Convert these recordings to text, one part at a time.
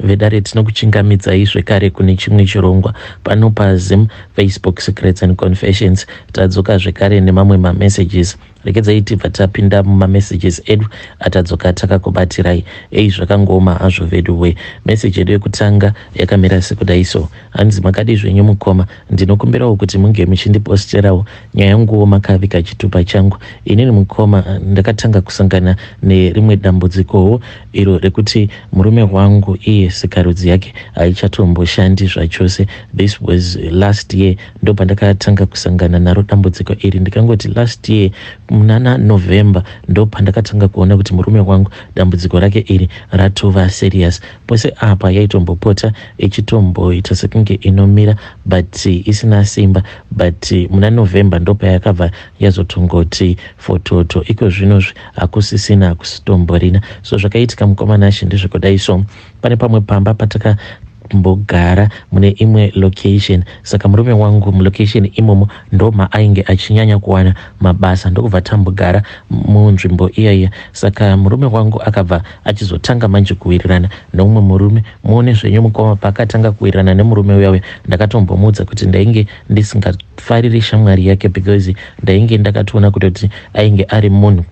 Vedare, tinokuchingamidzai zvekare kune chimwe chirongwa pano paZim Facebook Secrets and Confessions. Tadzoka zvekare nemamwe mamessages. Regedzai tibva tapinda mumamessages edu atadzoka takakubatirai. Ei, zvakangooma hazvo vedu we. Message yedu yekutanga yakamira sekudai so. Hanzi, "Makadi zvenyu mukoma? Ndinokumbirawo kuti munge muchindiposterawo nyaya yanguwo makavika chitupa changu. Inini mukoma, ndakatanga kusangana nerimwe dambudzikowo iro rekuti murume wangu iye sikarudzi yake haichatomboshandi zvachose. This was last year, ndo pandakatanga kusangana naro dambudziko iri. Ndikangoti last year munana November ndo pandakatanga kuona kuti murume wangu dambudziko rake iri ratova serious. Pose apa yaitombopota ichitomboita sekunge inomira, but isina simba, but muna November ndo payakabva yazotongoti fototo. Iko zvinozvi hakusisina, hakusitomborina. So zvakaitika, mukoma Nashe, ndezvekudai so. Pane pamwe pamba patakambogara mune imwe location. Saka murume wangu mulocation imomo ndo maainge achinyanya kuwana mabasa, ndokubva tambogara munzvimbo iyaiya. Saka murume wangu akabva achizotanga manje kuwirirana neumwe murume. Muone zvenyu mukoma, paakatanga kuwirirana nemurume uya uya, ndakatombomuudza kuti ndainge ndisingafariri shamwari yake, because ndainge ndakatoona kutoti ainge ari munhu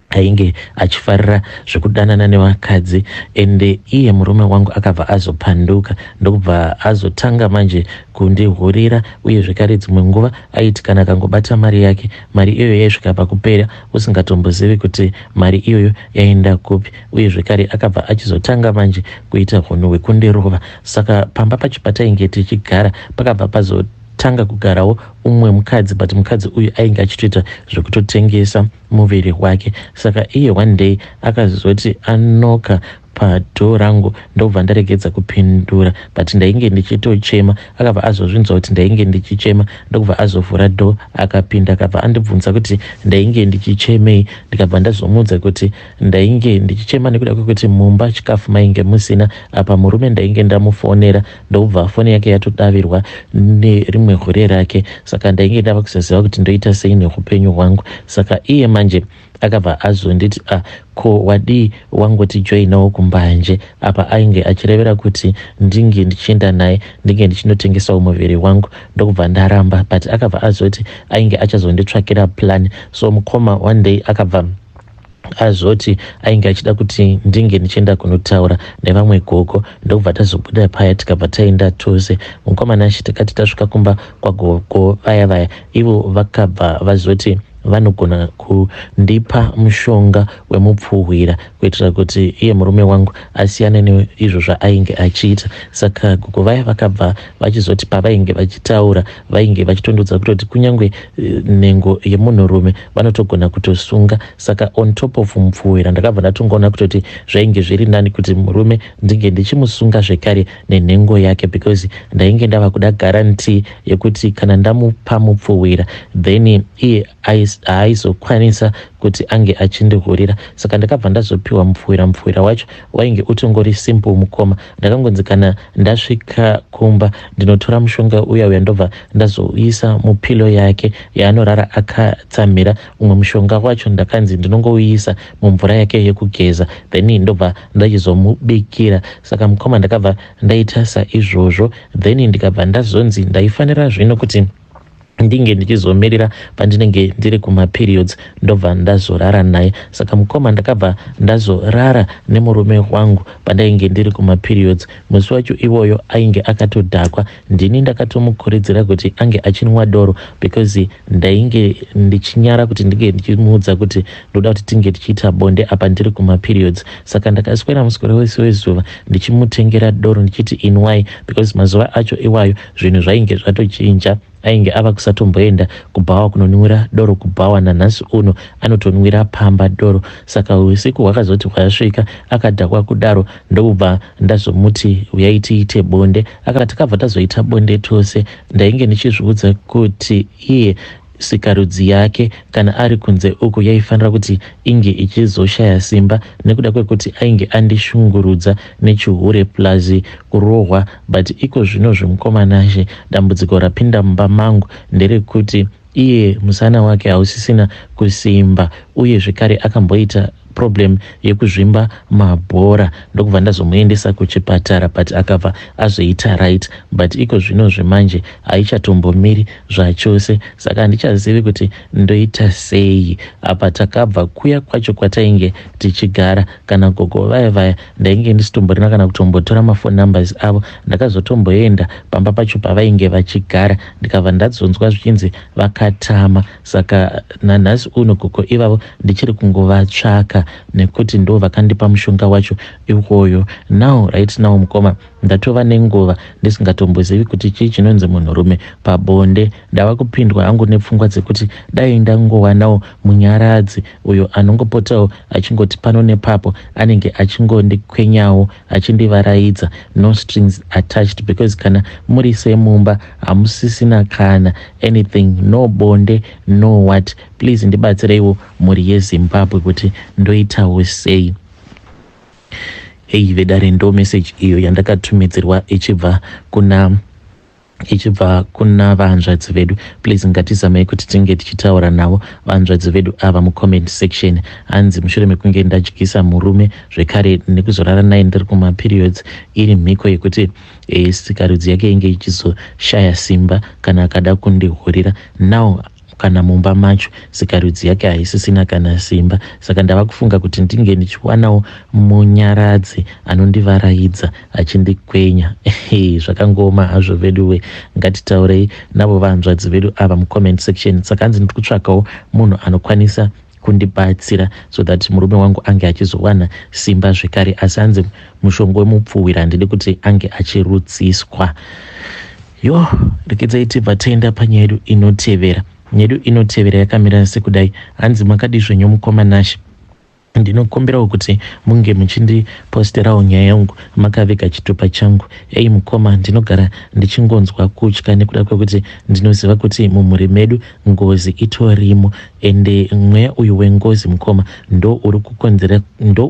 ainge achifarira zvekudanana nevakadzi. Ende iye murume wangu akabva azopanduka, ndokubva azotanga manje kundihurira. Uye zvekare dzimwe nguva aiti kana akangobata mari yake, mari iyoyo yaisvika pakupera usingatombozivi kuti mari iyoyo yaenda kupi. Uye zvekare akabva achizotanga manje kuita unhu hwekundirova. Saka pamba pacho patainge tichigara pakabva pazotanga kugarawo umwe mukadzi, but mukadzi uyu ainge achitoita zvekutotengesa muviri wake. Saka iye one day akazoti anoka padoor rangu, ndobva ndaregedza kupindura, but ndainge ndichitochema. Akabva azozvinzwa kuti ndainge ndichichema, ndokubva azovhura door, akapinda, akabva andibvunza kuti ndainge ndichichemei. Ndikabva ndazomuudza kuti ndainge ndichichema nekuda kwekuti mumba chikafu mainge musina. Apa murume ndainge ndamufonera, ndokubva foni yake yatodavirwa nerimwe hure rake. Saka ndainge ndava kusaziva kuti ndoita sei neupenyu hwangu. Saka iye manje akabva azonditi, "Ah, ko wadii wangoti joinawo kumbanje?" Apa ainge achirevera kuti ndinge ndichienda naye, ndinge ndichinotengesawo muviri wangu. Ndokubva ndaramba, but akabva azoti ainge achazonditsvakira plan. So mukoma, one day akabva azoti ainge achida kuti ndinge ndichienda kunotaura nevamwe gogo, ndokubva tazobuda paya, tikabva taenda tose, mukoma Nashe. Tikati tasvika kumba kwagogo vaya vaya, ivo vakabva vazoti vanogona kundipa mushonga wemupfuhwira kuitira kuti iye murume wangu asiyane neizvo zvaainge achiita. Saka gogo vaya vakabva vachizoti, pavainge vachitaura, vainge vachitondudza kutoti kunyange nhengo yemunhurume vanotogona kutosunga. Saka on top of mupfuhwira, ndakabva ndatongoona kutoti zvainge zviri nani kuti murume ndinge ndichimusunga zvekare nenhengo yake, because ndainge ndava kuda guarantee yekuti kana ndamupa mupfuhwira, then iye haaizokwanisa kuti ange achindihurira. Saka ndakabva ndazopiwa mupfuhwira. Mupfuhwira wacho wainge utongori simple, mukoma. Ndakangonzi kana ndasvika kumba, ndinotora mushonga uya uya, ndobva ndazouyisa mupillow yake yaanorara akatsamhira. Umwe mushonga wacho ndakanzi ndinongouisa mumvura yake yekugeza, then ndobva ndachizomubikira. Saka mukoma, ndakabva ndaita saizvozvo. Then ndikabva ndazonzi ndaifanira zvino kuti ndinge ndichizomirira pandinenge ndiri kumaperiods, ndobva ndazorara naye. Saka mukoma, ndakabva ndazorara nemurume wangu pandainge ndiri kumaperiods. Musi wacho iwoyo ainge akatodhakwa. Ndini ndakatomukurudzira kuti ange achinwa doro, because ndainge ndichinyara kuti ndinge ndichimuudza kuti ndoda kuti tinge tichiita bonde apa ndiri kumaperiods. Saka ndakaswera muswero wese wezuva ndichimutengera doro, ndichiti inwai, because mazuva acho iwayo zvinhu zvainge zvatochinja. Ainge ava kusatomboenda kubhawa kunonwira doro kubhawa. Nanhasi uno anotonwira pamba doro. Saka usiku hwakazoti hwasvika, akadhakwa kudaro, ndokubva ndazomuti uyai tiite bonde. Akati, takabva tazoita bonde tose. Ndainge ndichizviudza kuti iye sikarudzi yake kana ari kunze uku yaifanira kuti inge ichizoshaya simba nekuda kwekuti ainge andishungurudza nechihure plus kurohwa. But iko zvino zvemukoma Nashe, dambudziko rapinda mumba mangu nderekuti iye musana wake hausisina kusimba. Uye zvekare akamboita Problem yekuzvimba mabhora, ndokubva ndazomuendesa kuchipatara, but akabva azoita right. But iko zvino zvemanje haichatombomiri zvachose, saka handichazivi kuti ndoita sei. Apa takabva kuya kwacho kwatainge tichigara, kana gogo vaya vaya ndainge ndisitomborina kana kutombotora mafone numbers avo. Ndakazotomboenda pamba pacho pavainge vachigara, ndikabva ndazonzwa zvichinzi vakatama. Saka nanhasi uno gogo ivavo ndichiri kungovatsvaka, nekuti ndo vakandipa mushonga wacho iwoyo. Now, right now, mukoma, ndatova nenguva ndisingatombozivi kuti chii chinonzi munhurume pabonde. Ndava kupindwa hangu nepfungwa dzekuti dai ndangowanawo munyaradzi uyo anongopotawo achingoti pano nepapo anenge achingondikwenyawo, achindivaraidza, no strings attached, because kana muri semumba hamusisina kana anything, no bonde, no what. Please ndibatsireiwo, mhuri yeZimbabwe, kuti ndoitawo sei. Hei vedare, ndo message iyo yandakatumidzirwa ichibva kuna vahanzvadzi vedu. Please ngatizamei kuti tinge tichitaura navo vahanzvadzi vedu ava mucomment section. Hanzi mushure mekunge ndadyisa murume zvekare nekuzorara naye ndiri kumaperiods, iri mhiko yekuti sikarudzi yake inge ichizoshaya simba kana akada kundihurira. Now kana mumba macho sikarudzi yake haisisina kana simba, saka ndava kufunga kuti ndinge ndichiwanawo munyaradzi anondivaraidza, achindikwenya. Zvakangoma hazvo veduwe. Ngatitaurei navo vahanzvadzi vedu ava mucomment section. Saka hanzi ndiri kutsvakawo munhu anokwanisa kundibatsira so that murume wangu ange achizowana simba zvekare. Asi hanzi mushonga wemupfuwira handidi kuti ange achirutsiswa. Yo, rekedzai tibva taenda panyaya yedu inotevera. Nyedu inotevera yakamira sekudai. Hanzi, "Makadi zvenyu, mukoma Nashe? Ndinokumbirawo kuti munge muchindiposterawo nyaya yangu makaviga chitupa changu. Ei mukoma, ndinogara ndichingonzwa kutya nekuda kwekuti ndinoziva kuti mumhuri medu ngozi itorimo, ende mweya uyu wengozi, mukoma, ndo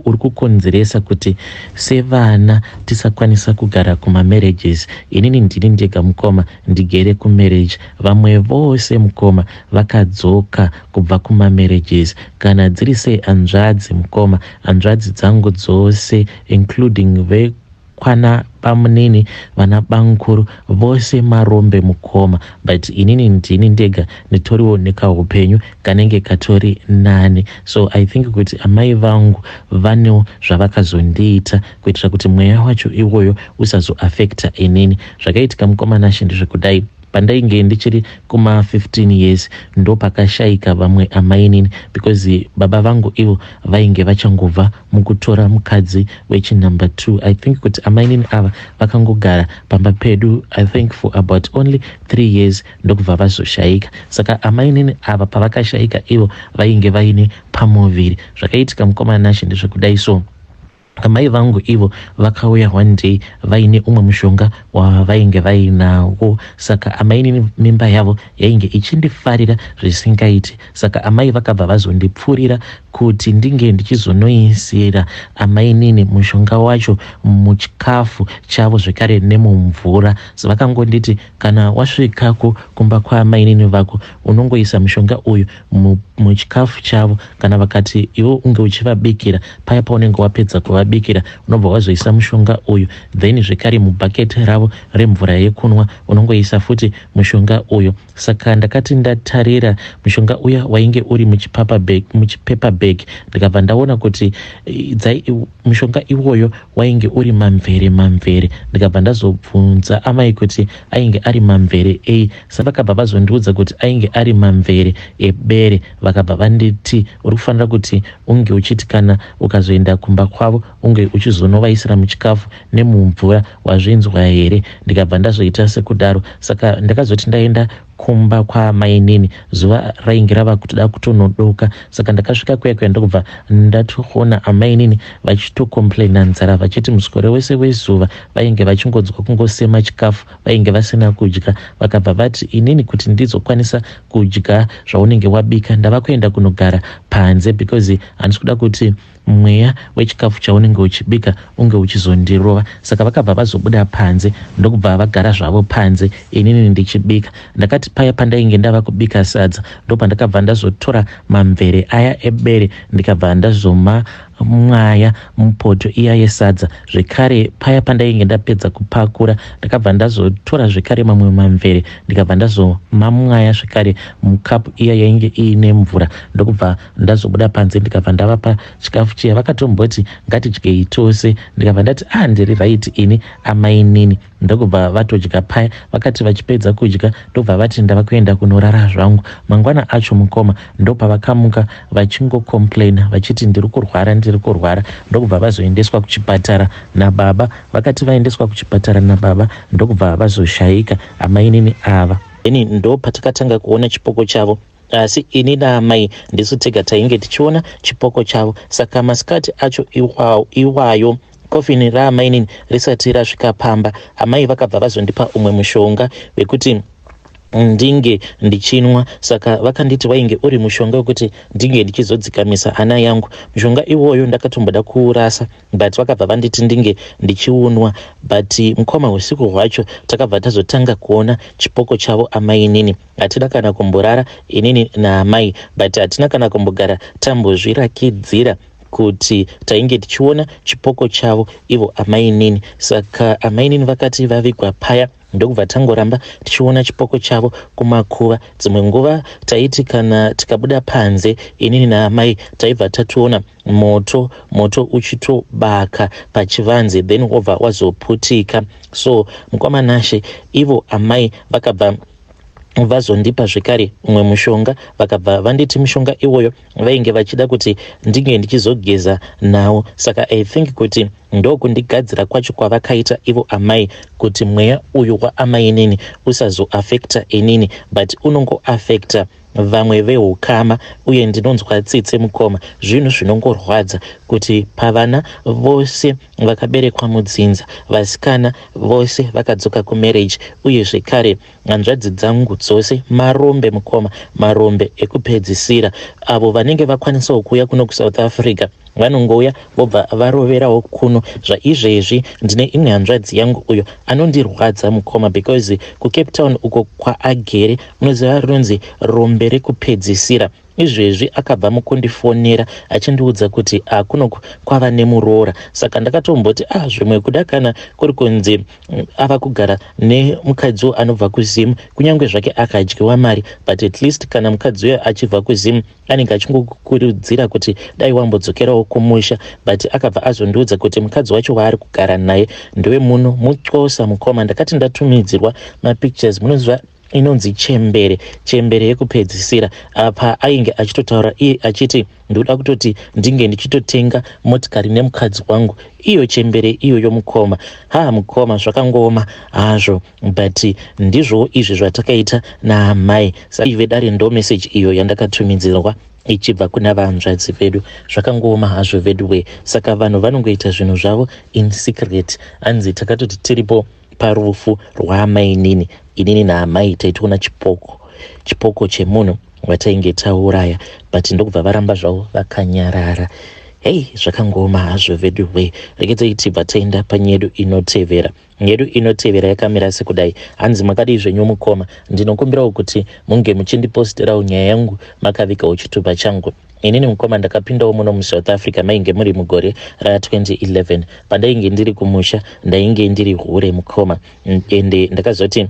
uri kukonzeresa kuti sevana tisakwanisa kugara kumamarriages. Inini ndini ndega, mukoma, ndigere kumarriage. Vamwe vose, mukoma, vakadzoka kubva kumamarriages. Kana dziri sehanzvadzi, mukoma, hanzvadzi dzangu dzose, including vekwana bamunini, vana bankuru, vose marombe, mukoma. But inini ndini ndega nditoriwo nekaupenyu kanenge katori nani. So I think kuti amai vangu vanewo zvavakazondiita kuitira kuti mweya wacho iwoyo usazoafecta inini. Zvakaitika, mukoma Nashe, ndezvekudai. Pandainge ndichiri kuma15 years, ndo pakashayika vamwe amainini, because baba vangu ivo vainge vachangobva mukutora mukadzi wechinumber 2. I think kuti amainini ava vakangogara pamba pedu, I think, for about only 3 years, ndokubva vazoshayika. Saka amainini ava pavakashayika, ivo vainge vaine pamuviri. Zvakaitika, mukoma Nashe, ndezvekudai so. Amai vangu ivo vakauya one day vaine umwe mushonga wavainge vainawo. Saka amainini mimba yavo yainge ichindifarira zvisingaiti. Saka amai vakabva vazondipfurira kuti ndinge ndichizonoisira amainini mushonga wacho muchikafu chavo zvekare nemumvura. So vakangonditi, 'Kana wasvikako kumba kwaamainini vako, unongoisa mushonga uyu muchikafu chavo. Kana vakati iwe unge uchivabikira, paya paunenge wapedza kuvabikira, unobva wazoisa mushonga uyu. Then zvekare mubhaketi ravo remvura yekunwa unongoisa futi mushonga uyu.' Saka ndakati ndatarira mushonga uya wainge uri muchipaper bag, ndikabva ndaona kuti mushonga iwoyo wainge uri mamvere mamvere. Ndikabva ndazobvunza amai kuti ainge ari mamvere ei. Saka vakabva vazondiudza kuti ainge ari mamvere ebere. Vakabva vanditi, 'Uri kufanira kuti unge uchiti kana ukazoenda kumba kwavo, unge uchizonovaisira muchikafu nemumvura. Wazvinzwa here?' Ndikabva ndazoita sekudaro. Saka ndakazoti ndaenda kumba kwamainini, zuva rainge rava kutoda kutonodoka. Saka ndakasvika kuya kuya, ndokubva ndatoona amainini vachitocomplaina nzara, vachiti muswero wese wezuva vainge vachingonzwa kungosema chikafu, vainge vasina kudya. Vakabva vati, 'Inini kuti ndizokwanisa kudya zvaunenge wabika, ndava kuenda kunogara panze, because handisi kuda kuti mweya wechikafu chaunenge uchibika unge uchizondirova.' Saka vakabva vazobuda panze, ndokubva vagara zvavo panze, inini ndichibika. Ndakati Masikati paya pandainge ndava kubika sadza ndopandakabva ndazotora mamvere aya ebere ndikabva ndazomamwaya mupoto iya yesadza. Zvekare paya pandainge ndapedza kupakura ndakabva ndazotora zvekare mamwe mamvere ndikabva ndazomamwaya zvekare mukapu iya yainge iine mvura ndokubva ndazobuda panze ndikabva ndavapa chikafu chiya. Vakatomboti ngatidyei tose ndikabva ndati ah ndiri right ini amainini. Ndokubva vatodya paya. Vakati vachipedza kudya ndobva vati ndava kuenda kunorara zvangu. Mangwana acho mukoma ndopavakamuka vachingocomplaina vachiti ndiri kurwara ndiri kurwara ndokubva vazoendeswa kuchipatara nababa. Vakati vaendeswa kuchipatara nababa ndokubva vazoshaika amainini ava. Then ndopatakatanga kuona chipoko chavo asi ini naamai ndisu tega tainge tichiona chipoko chavo saka masikati acho iwayo kofini raamainini risati rasvika pamba amai vakabva vazondipa umwe mushonga wekuti ndinge ndichinwa saka vakanditi wainge uri mushonga wekuti ndinge ndichizodzikamisa hana yangu mushonga iwoyo ndakatomboda kuurasa but vakabva vanditi ndinge ndichiunwa but mukoma usiku hwacho takabva tazotanga kuona chipoko chavo amainini hatina kana kumborara inini naamai but hatina kana kumbogara tambozvirakidzira kuti tainge tichiona chipoko chavo ivo amainini saka amainini vakati vavigwa paya ndokubva tangoramba tichiona chipoko chavo kumakuva dzimwe nguva taiti kana tikabuda panze inini naamai taibva tatoona moto moto uchitobaka pachivanze then wobva wazoputika so mukoma Nashe ivo amai vakabva vazondipa zvekare umwe mushonga vakabva vanditi mushonga iwoyo vainge vachida kuti ndinge ndichizogeza nawo saka I think kuti ndokundigadzira kwacho kwavakaita ivo amai kuti mweya uyu waamainini usazoafecta inini but unongoafecta vamwe veukama uye ndinonzwa tsitsi mukoma zvinhu zvinongorwadza kuti pavana vose vakaberekwa mudzinza vasikana vose vakadzoka kumarriage uye zvekare hanzvadzi dzangu dzose marombe mukoma marombe ekupedzisira avo vanenge vakwanisawo kuuya kuno kuSouth Africa vanongouya vobva varoverawo kuno zvaizvezvi ndine imwe hanzvadzi yangu uyo anondirwadza mukoma because kuCape Town uko kwaagere munoziva rinonzi rombe rekupedzisira izvezvi akabva mukundifonera achindiudza kuti akuno kwava nemuroora saka ndakatomboti ah zvimwe kuda kana kuri kunzi ava kugara nemukadzi anobva kuZim kunyange zvake akadyiwa mari but at least kana mukadzi uyo achibva kuZim anenge achingokurudzira kuti dai wambodzokerawo kumusha but akabva azondiudza kuti mukadzi wacho waari kugara naye ndewemuno muXhosa mukoma ndakati ndatumidzirwa mapictures munoziva inonzi chembere chembere yekupedzisira apa ainge achitotaura iye achiti ndoda kutoti ndinge ndichitotenga motikari nemukadzi wangu iyo chembere iyoyo mukoma ha mukoma zvakangooma hazvo but ndizvo izvi zvatakaita naamai saka vedare ndo message iyo yandakatumidzirwa ichibva kuna vanzvadzi vedu zvakangooma hazvo vedu we saka vanhu vanongoita zvinhu zvavo in secret hanzi takatoti tiripo parufu rwaamainini inini naamai taitoona chipoko chipoko chemunhu watainge tauraya but ndokubva varamba zvavo vakanyarara hei zvakangooma hazvo vedu we regedzai tibva taenda panyedu inotevera nyedu inotevera yakamira sekudai hanzi makadii zvenyu mukoma ndinokumbirawo kuti munge muchindiposterawo nyaya yangu makavigawo chitupa changu inini mukoma ndakapindawo muno muSouth Africa mainge muri mugore ra2011 pandainge ndiri kumusha ndainge ndiri hure mukoma ende ndakazoti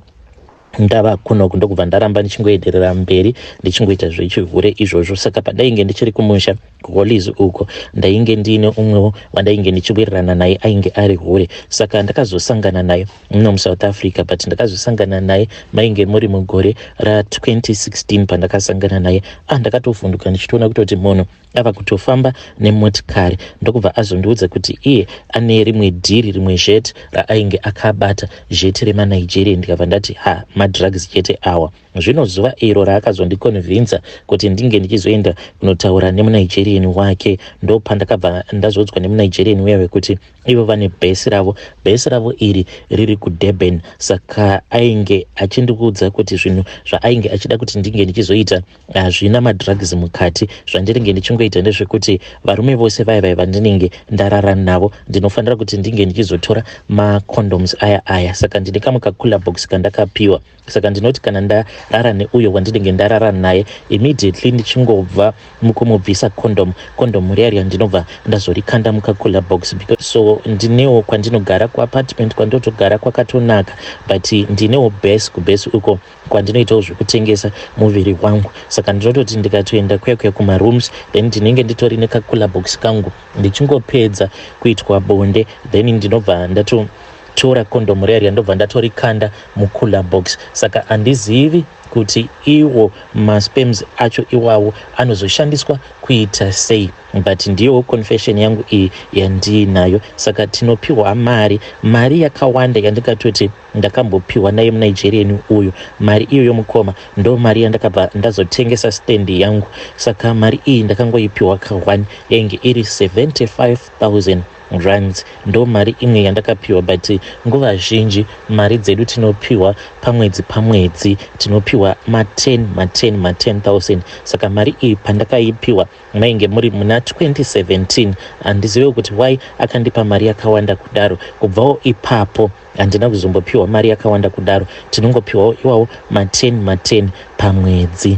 ndava kunoku ndokubva ndaramba ndichingoenderera mberi ndichingoita zvechihure izvozvo saka pandainge ndichiri kumusha kuHollies uko ndainge ndiine umwewo wandainge ndichiwirirana naye ainge ari hure saka ndakazosangana naye muno muSouth Africa but ndakazosangana naye mainge muri mugore ra2016 pandakasangana naye ah ndakatovhunduka ndichitoona kutoti munhu ava kutofamba nemotikari ndokubva azondiudza kuti iye ane rimwe dhiri rimwe zheti raainge akabata zheti remaNigerian ndikabva ndati ha madrugs chete awa zvino zuva iro raakazondiconvinza kuti ndinge ndichizoenda kunotaura nemuNigerian wake ndo pandakabva ndazodzwa nemuNigerian uya wekuti ivo vane bhesi ravo bhesi ravo iri riri kuDurban saka ainge achindiudza kuti zvinhu zvaainge achida kuti ndinge ndichizoita hazvina madrugs mukati zvandinenge ndichingoita ndezvekuti varume vose vaya vaya vandinenge ndarara navo ndinofanira kuti ndinge ndichizotora macondoms aya aya saka ndine kamwe kacooler box kandakapiwa. Saka ndinoti kana ndarara neuyo wandinenge ndarara naye, immediately ndichingobva mukumubvisa condom, condom riya riya ndinobva ndazorikanda muka cooler box. Because so ndinewo kwandinogara, kuapartment kwandotogara kwakatonaka, but ndinewo base, kubase uko kwandinoitawo zvekutengesa muviri wangu. Saka ndinototi ndikatoenda kuya kuya kumarooms, then ndinenge nditori nekacooler box kangu. Ndichingopedza kuitwa bonde, then ndinobva ndatotora condom riya riya, ndobva ndatorikanda mucooler box. Saka handizivi kuti iwo masperms acho iwawo anozoshandiswa kuita sei, but ndiyo confession yangu iyi yandiinayo. Saka tinopiwa mari, mari yakawanda yandingatoti ndakambopiwa naye muNigerian uyu. Mari iyoyo, mukoma, ndo mari yandakabva ndazotengesa stand yangu. Saka mari iyi ndakangoipiwa ka1, yainge iri 75 000 rands. Ndo mari imwe yandakapiwa, but nguva zhinji mari dzedu tinopiwa pamwedzi, pamwedzi tinopiwa ma10, ma10, ma10 000. Saka mari iyi pandakaipiwa mainge muri muna 2017. Handizive kuti why akandipa mari yakawanda kudaro. Kubvawo ipapo handina kuzombopiwa mari yakawanda kudaro. Tinongopiwawo iwawo ma10, ma10 pamwedzi.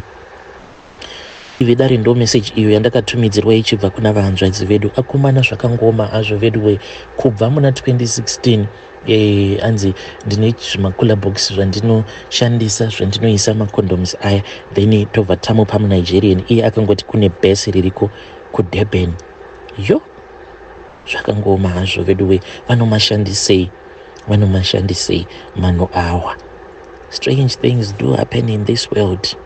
Vedare, ndo meseji iyo yandakatumidzirwa ichibva kuna vahanzvadzi vedu. Akomana, zvakangoma hazvo vedu. Kubva muna 2016, anzi ndine zvimacooler box zvandinoshandisa, zvandinoisa macondoms aya, then tobva tamupa muNigerian. Iye akangoti kune base ririko kuDurban. Yo, zvakangoma hazvo vedu. Vanomashandisei? Vanomashandisei mano awa? Strange things do happen in this world.